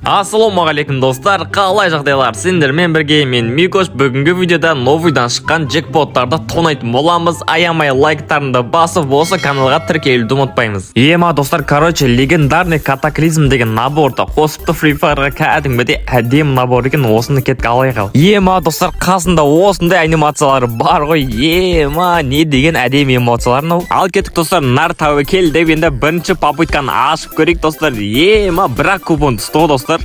Ассалаумағалейкум, достар! Қалай жағдайлар? Сендермен бірге мен, Микош. Бүгінгі видеода новыйдан шыққан джекпоттарды тонайтын боламыз. Аямай лайктарыңды басып, осы каналға тіркелуді ұмытпаймыз. Ема, достар, короче, легендарный катаклизм деген наборды қосыпты Free Fire'ға. Кәдімгідей әдемі набор екен, осыны кеттік алайық. Ал ема, достар, қасында осындай анимациялар бар ғой. Ема, не деген әдемі эмоциялар мынау! Ал кеттік, достар, нар тәуекел деп енді бірінші попытканы ашып көрейік, достар. Ема, бірақ купон түсті ғой, достар.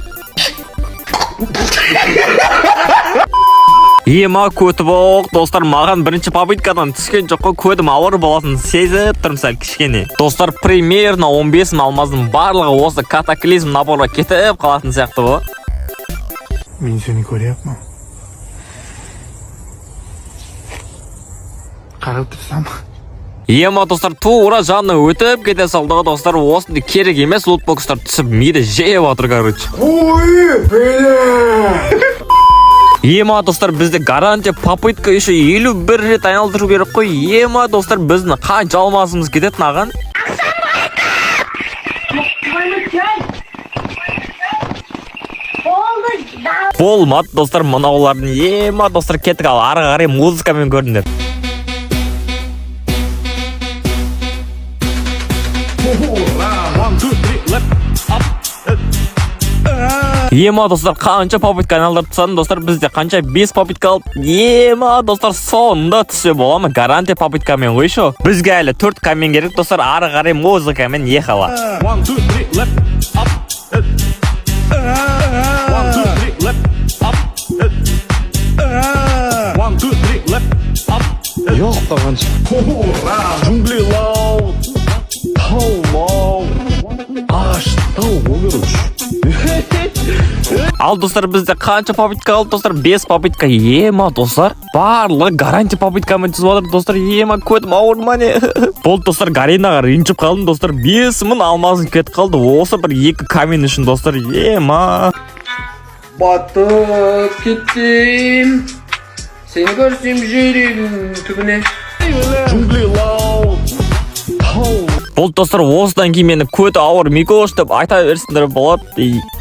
Ема, көті боқ, достар, маған бірінші попыткадан түскен жоқ қой. Көтім ауыр болатынын сезіп тұрмын сәл кішкене. Достар, примерно 15 мың алмаздың барлығы осы катаклизм наборға кетіп қалатын сияқты ғой. Мен сені көремін. Қарап тұрсам. Ема, достар, тура жанына өтіп кете салды ғой, достар. Осындай керек емес лутбокстар түсіп, миды жеп жатыр, короче. Ой, бля! Ема, достар, бізде гарантия попытка еще 51 рет айналдыру керек қой. Ема, достар, біздің қанша алмасымыз кетеді мынаған? Болмады, достар, мынаулардың. Ема, достар, кеттік. Ал ары қарай музыкамен көріңдер. Ема, достар, қанша попытка айналдырып тастадым, достар. Бізде қанша, 5 попытка алып. Ема, достар, соңында түссе бола ма? Гарантия попыткамен ғой еще. Бізге әлі 4 камень керек, достар. Ары қарай музыкамен ехала. One, two, three, left, up. One, two, three, left, up. One, two, three, left, up. Джунгли лау, тау мау, ағаш тау ғой, короче. Ал, достар, бізде қанша попытка қалды, достар? 5 попытка. Ема, достар, барлығы гарантия попыткамен түсіп жатыр, достар. Ема, көтім ауыр ма, не болды, достар? Гаренаға ренжіп қалдым, достар. 5000 алмазым кетіп қалды осы бір екі камень үшін, достар. Ема. Батып кеттім. Сені көрсем, жүрегім түбіне. Джунгли лау, тау. Болды, достар, осыдан кейін мені көті ауыр Микош деп айта берсеңдер болады.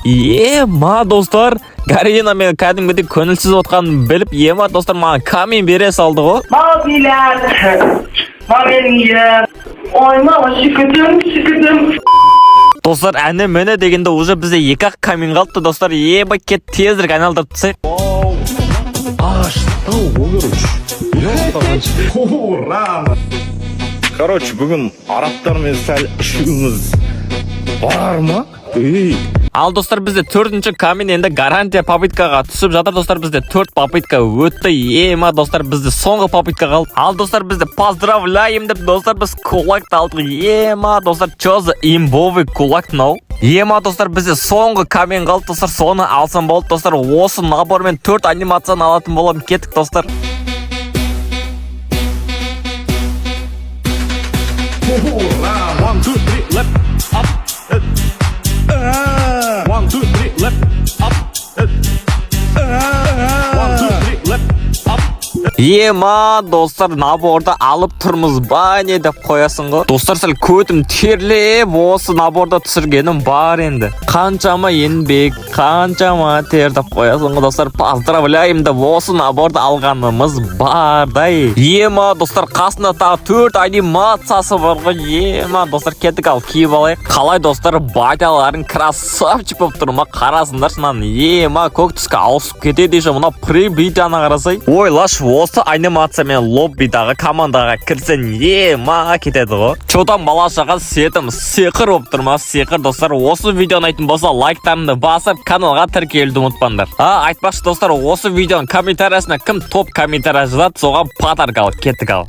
Ема, достар, Гарена мені кәдімгідей көңілсіз отқанын біліп, ема, достар, маған камень бере салды ғой. Maviler, maviler, oyma şıkıdım şıkıdım. Достар, әні міне дегенде уже бізде екі ақ камень қалыпты, достар. Ема, кет, тезірек айналдырып тастайық. Ағаш тау ғой, короче. Короче, бүгін арабтармен сәл ішуіміз бар ма? Ей! Ал, достар, бізде төртінші камень енді гарантия попыткаға түсіп жатыр, достар. Бізде төрт попытка өтті. Ема, достар, бізде соңғы попытка қалды. Ал, достар, бізде поздравляем деп, достар, біз кулакты алдық. Ема, достар, че за имбовый кулак мынау? Ема, достар, бізде соңғы камень қалды, достар. Соны алсам болды, достар. Осы набормен төрт анимацияны алатын боламын. Кеттік, достар. One, two, three, left, up. One, two, three, left, up. One, two, three, left, up. Ема, достар, наборды алып тұрмыз ба, не деп қоясың ғой, достар. Сәл көтім терлеп, осы наборды түсіргенім бар енді. Қаншама еңбек, қаншама тер деп қоясың ғой, достар. Поздравляем деп осы наборды алғанымыз бардай. Ема, достар, қасында тағы төрт анимациясы бар ғой. Ема, достар, кеттік. Ал киіп алайық. Қалай, достар, батяларың красавчик болып тұр ма? Қарасыңдаршы мынаны. Ема, көк түске ауысып кетеді еще. Мына прибытияны қарасай. Ойлашы, осы анимациямен лоббидағы командаға кірсең, ема, кетеді ғой. Че там, бала шаға сетім сиқыр болып тұр ма, сиқыр? Достар, осы видео ұнайтын болса, лайктарыңды басып, каналға тіркелуді ұмытпаңдар. А, айтпақшы, достар, осы видеоның комментариясына кім топ комментарий жазады, соған подарок. Ал кеттік. Ал.